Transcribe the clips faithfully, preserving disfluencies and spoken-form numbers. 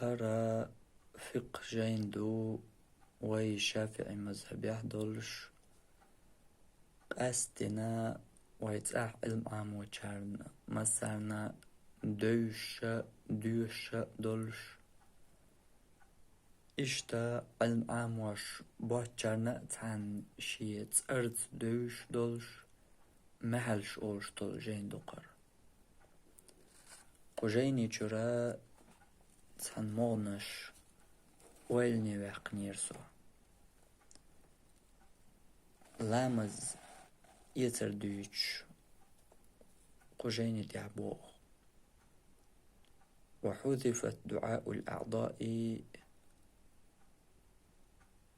Ара фикъхӀ жайн ду вай шафиӀи мазхӀабехь долуш, къаьсттина вай цӀахь Ӏилма Ӏамочарна массарна девзаш а, доьшуш а долуш. Иштта Ӏилма Ӏамош боцчарна а цхьаьна шен цӀарца девзаш долуш, мехьалш олуш долу жайн ду хӀара. Кху жайни чуьра цхьана могӀанаш ойлане ваьккхинера со. Ламаз эцар дуьйцуш кху жайни тӀехь боху: «وحذف دعاء الأعضاء».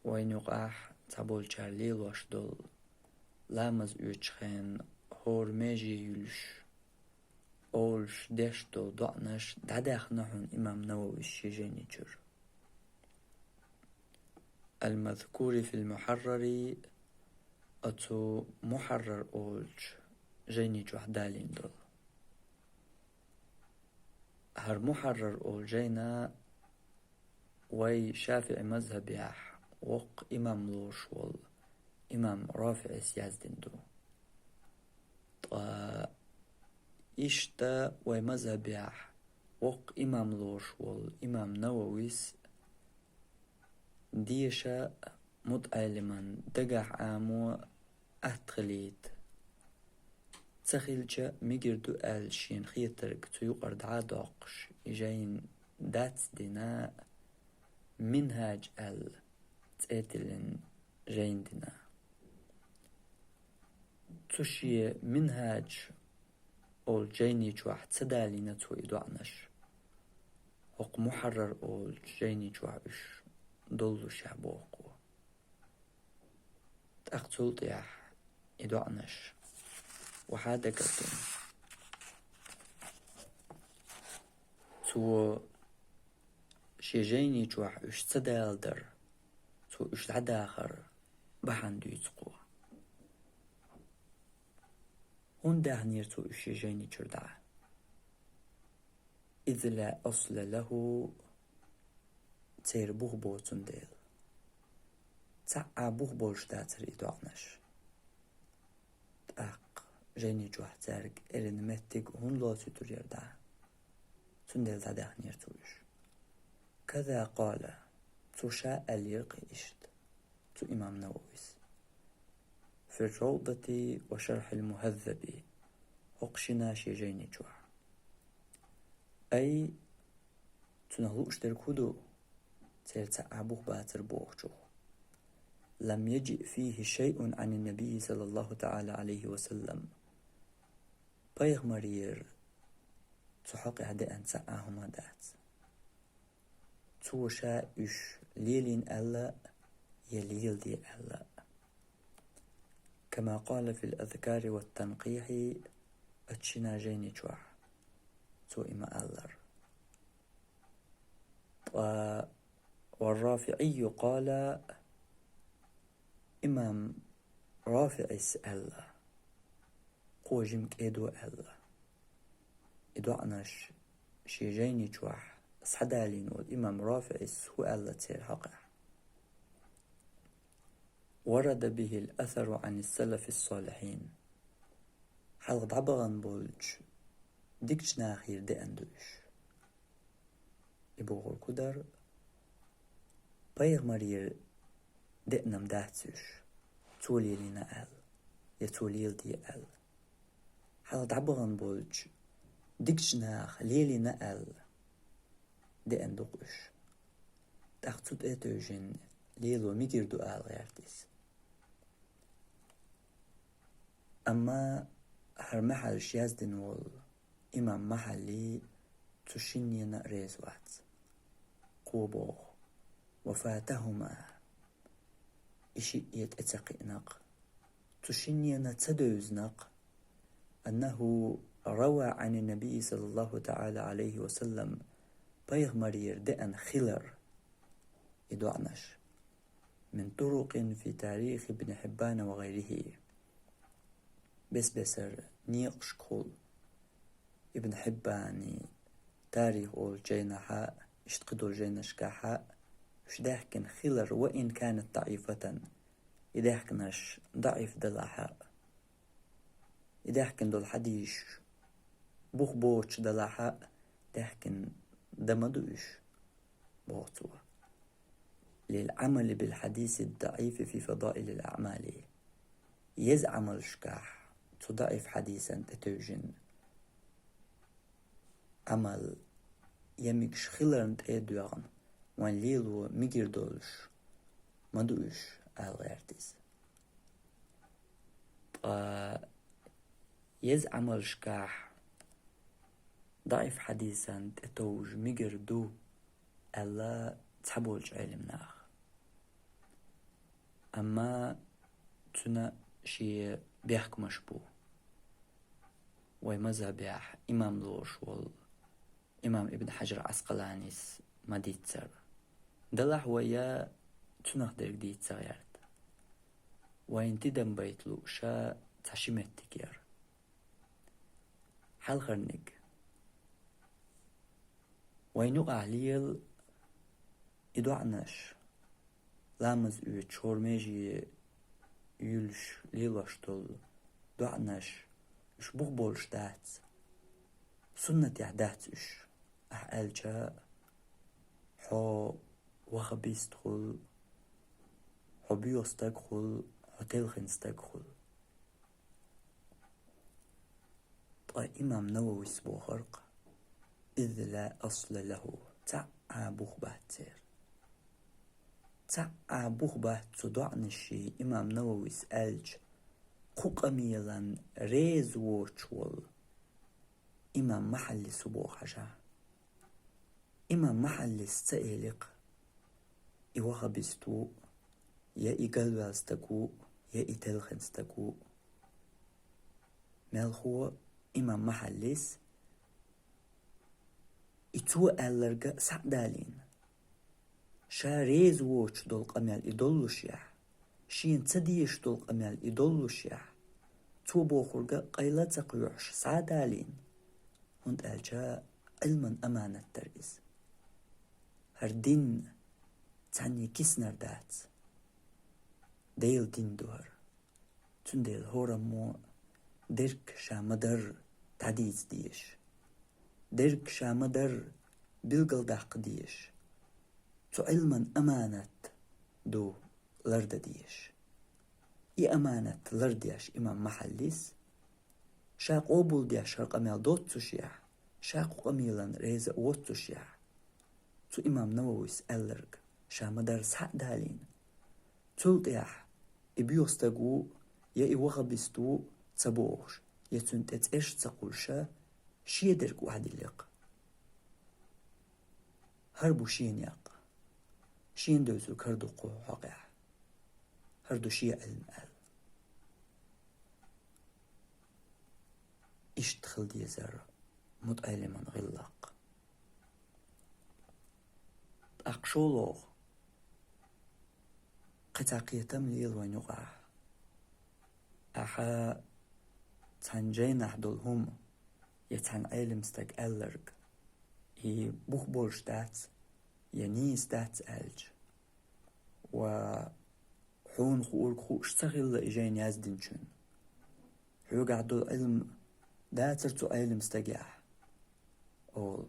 Вайн юкъахь цхьаболчара лелош долу, ламаз оьцучу хенахь хӀора меже юьллуш, олуш деш долу доӀанаш дӀадаьхна хьуна имам Нававис шен жайни чуьра. «المذكور في المحرر», оцу Мухьаррар олучу жайни чохь далийна долу. ХӀара Мухьаррар олу жайна вай шафиӀи мазхӀабехь воккха имам лоруш волу имам РафиӀис яздина ду. Ткъа иштта вай мазхӀабехь воккха имам лоруш волу имам Нававис деша мутаӀеллиман дагахь Ӏамо атта хилийта. Ца хилча, мегар ду аьлла шена хетарг цу юкъара дӀа а доккхуш, и жайн дац дина, «Минхьаж» аьлла цӀе тиллина жайн дина. Цу шен «Минхьаж» олу жайни чохь ца далийна цо и доӀанаш. ХӀокху Мухьаррар олучу жайни чохь уьш доллушехь боху. ТӀаккха цул тӀаьхьа и доӀанаш вахьа дагардина. Цо шен жайни чохь уьш ца даладар, цо уьш дӀадахар бахьана дуьйцу кхо. ХӀунда даьхнера цо уьш шен жайни чуьра дӀа? «إذ لا أصل له», церан бух боцун дела. Цхьа а бух болуш дацара и доӀанаш. ТӀаккха жайни чохь цаьрга эрна меттиг хӀунда лоцуьйтур яра дӀа? Цундела дӀадаьхнера цо уьш. «كذا قال», цо ша аьллера кхин иштта, цу имам Нававис, «في الروضة وشرح المهذب», хӀокху шина шен жайни чохь. Ай, цунах лууш дерг хӀун ду, церан цхьа а бух бацара бохучух? «لم يجئ فيه شيء عن النبي صلى الله تعالى عليه وسلم». Пайхамарера цу хьокъехь деана цхьа а хӀума дац. Цо ша уьш лелийна аьлла, я леладе аьлла. «كما قال في الأذكار والتنقيح», оцу шина жайни чохь цо и ма-аллара. Ткъа «والرافعي قال», имам РафиӀис аьлла, кхо жима кӀедо аьлла. И доӀанаш шен жайни чохь схьадалийна волу имам РафиӀис хӀун аьлла церан хьокъехь? «ورد به الأثر عن السلف الصالحين». Хьалха дӀабахана болчу дикачу нахера деана ду уьш. И бохург хӀун дара? Пайхамарера деана-м дац уьш, цо лелийна аьлла, я цо леладе аьлла. Хьалха дӀабахана болчу дикачу наха лелийна аьлла деана ду-кх уьш. ТӀаккха цу тӀе а тевжина, лело мегар ду ала гӀерта иза. Амма хӀара мехьалш яздина волу имам Махьалли цу шиннена а реза вац. Кхо боху: «وفاتهما», и шиъ тӀе ца кхиъна-кх, цу шиннена ца девзина-кх, «أنه روى عن النبي صلى الله تعالى عليه وسلم», пайхамарера деана хилар и доӀанаш. «من طرق في تاريخ ابن حبان وغيره». Бес-бесара некъашкахула Ибн Хьиббани «Тарих» олучу жайнахьа иштта кхыдолчу жайнашкахьа уьш даьхкина хилар, ва ин канат даӀифатан, и даьхкинарш даӀиф далахьа, и даьхкина долу хьадисаш бух боцуш далахьа, даьхкина дан ма ду уьш, боху цо. Лил Ӏамали бил хьадиси даӀифи фи фадаилил аӀмали. Еза Ӏамалшкахь цу даӀиф хьадисан тӀетевжина Ӏамал я мегаш хиларна тӀе а доьгӀна, вайн лело мегар долуш ма ду уьш, аьлла гӀерта иза. Ткъа еза Ӏамалшкахь даӀиф хьадисан тӀетовжа мегар ду, аьлла цхьаболчу Ӏелам наха. Амма цуьнан шен бехкамаш бу. Вай мазхьабехь имам лоруш волу имам Ибн Хьажар Ӏаскъаланис ма-дийццара. Делахь вай я цуьнах дерг дийца ца гӀерта. Вайн тидам байта лууш цхьа ши меттиг яра. Хьалхарниг. Вайн юкъахь лела и доӀанаш, ламаз оьцуш, хӀора меже юьллуш лелош долу доӀанаш, уьш бух болуш дац, суннатехь дац уьш. Ахьа аьлча, хьо ваххабист хуьлу, хьо боьха стаг хуьлу, хьо телхина стаг хуьлу. Ткъа имам Нававис бохург: «Из ла асла лаху», цхьа а бух бац церан. Цхьа а бух бац цу доӀанашший, имам Нававис аьлча, кху къамелан реза воцуш волу имам Махьаллис хӀун боху хьажа. Имам Махьаллис ца элира, и ваххабист ву, я и галваьлла стаг ву, я и телхина стаг ву. Мелхо имам Махьаллис и цо аьлларга схьа а далийна, ша реза воцуш долу къамел и доллушехь, шена ца дезаш долу къамел и доллушехь, цо бохурга къайла а ца кхоьхьуш схьа а далийна, хӀунда аьлча Ӏилман аманат дара иза. ХӀара дин цхьанне киснар дац. Делан дин ду хӀара. Цундела хӀораммо дерг ша ма-дарра дӀадийца дезаш. Дерг ша ма-дарра билгалдаккха дезаш. Цу Ӏилман аманат ду лардан дезаш. И аманат лардеш имам Махьаллис, ша къобалдеш хӀара къамел доццушехь, ша кху къамелан реза а воццушехь, цу имам Нававис аьлларг ша ма-дарра схьа а далийна, цул тӀаьхьа и боьха стаг ву, я и ваххабист ву ца бохуш, я цуьнан тӀе цӀераш ца кхуллуш, шен дерг охьадиллира. ХӀара бу шен некъ. Шена девзарг хӀара ду кху хьокъехь. ХӀара ду шен Ӏилма аьлла. Иштта хила дезара мутаӀеллиман гӀиллакх. ТӀаккха шолгӀа кхин цхьа кхетам лела вайн юкъахь. Ахьа цхьана жайнахь долу хӀума, я цхьана Ӏелам стага аьлларг, и бух болуш дац, я нийса дац аьлча, ва хьуна хуург хууш ца хилла и жайна яздинчунна, хьоьгахь долу Ӏилма дацара цу Ӏелам стагехь, олу.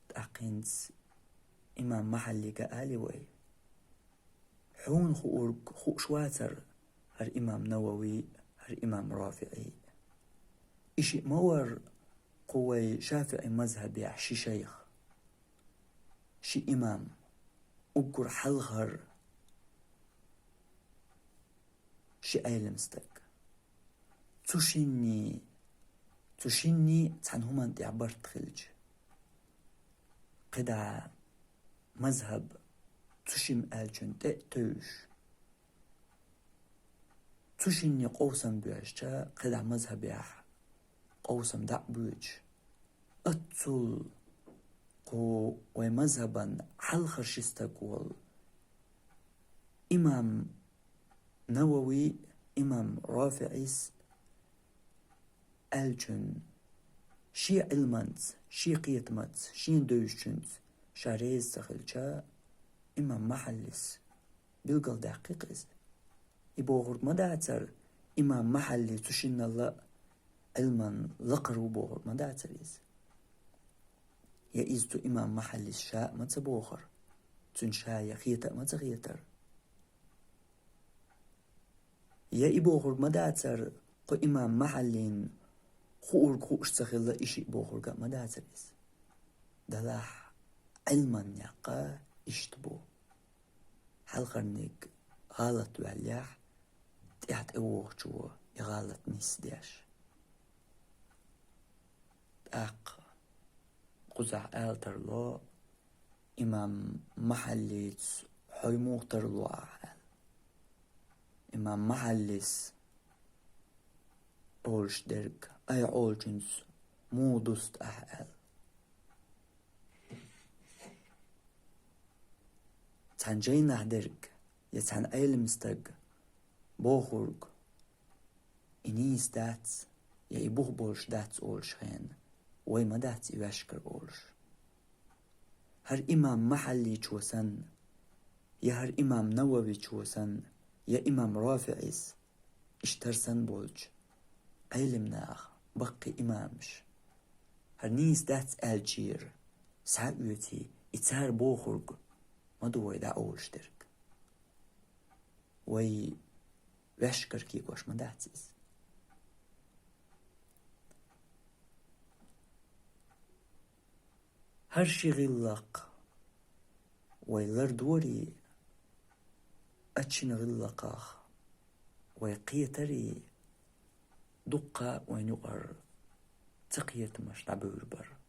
ТӀаккха хӀинца имам Махьаллига али вай: хьуна хуург хууш вацара хӀара имам Навави, хӀара имам РафиӀи. И шиъ ма вара кху вай ШафиӀи мазхьабехь ши шайх, ши имам, уггар хьалхара ши Ӏелам стаг. Цу шинний, цу шинний цхьана хӀуманна тӀехь барт хилча, кхидӀа мазхьаб цу шимма аьллачунна тӀе а тевжаш, цу шинне къовсам боьжча, кхидӀа мазхьабехь къовсам дӀа а боьдуш, аццул кху вай мазхьабан хьалхара ши стаг волу имам Навави, имам РафиӀис аьллачунна Шен Ӏилманца, шен кхетамца, шен девзачуьнца ша реза ца хилча, имам Махьаллис билгалдаьккхи-кх иза. И бохург ма дацара, имам Махьалли цу шиннал а Ӏилман лакхара ву бохург ма дацара иза. Я иза цу имам Махьаллис ша а ма ца бохура, цуьнан ша я хета а ма ца хетара. Я и бохург ма дацара, кху имам Махьаллина хуург хууш ца хилла и шиъ бохург а ма дацара иза. Делахь Ӏилман некъ иштта бу. Хьалхарниг гӀалат ваьллехь, тӀаьхьа тӀевогӀучо и гӀалат нисдеш. ТӀаккха кхузахь ала тарло, имам Махьаллица хьо муха тарло ахь аьлла. Имам Махьаллис олуш дерг, ай Ӏолчуьнца муха дуста ахь аьлла. Цхьана жайнахь дерг я цхьана Ӏелам стаг бохург, и нийса дац, я и бух болуш дац олуш хенахь, вай ма дац и ваьшкара олуш. ХӀара имам Махьалличо санна, я хӀара имам Нававичо санна, я имам РофиӀис, иштта санна болчу Ӏелам наха, баккхий имамаш, хӀара нийса дац аьллачуьра схьа а оьций, и цара бохург ма ду вай дӀаолуш дерг. Вай ваьшкара кегош ма дац иза. ХӀара ши гӀиллакх вай лардорий, а шина гӀиллакхах вай кхетарий, дуккха а вайна юкъара цакхетамаш дӀабевр бара.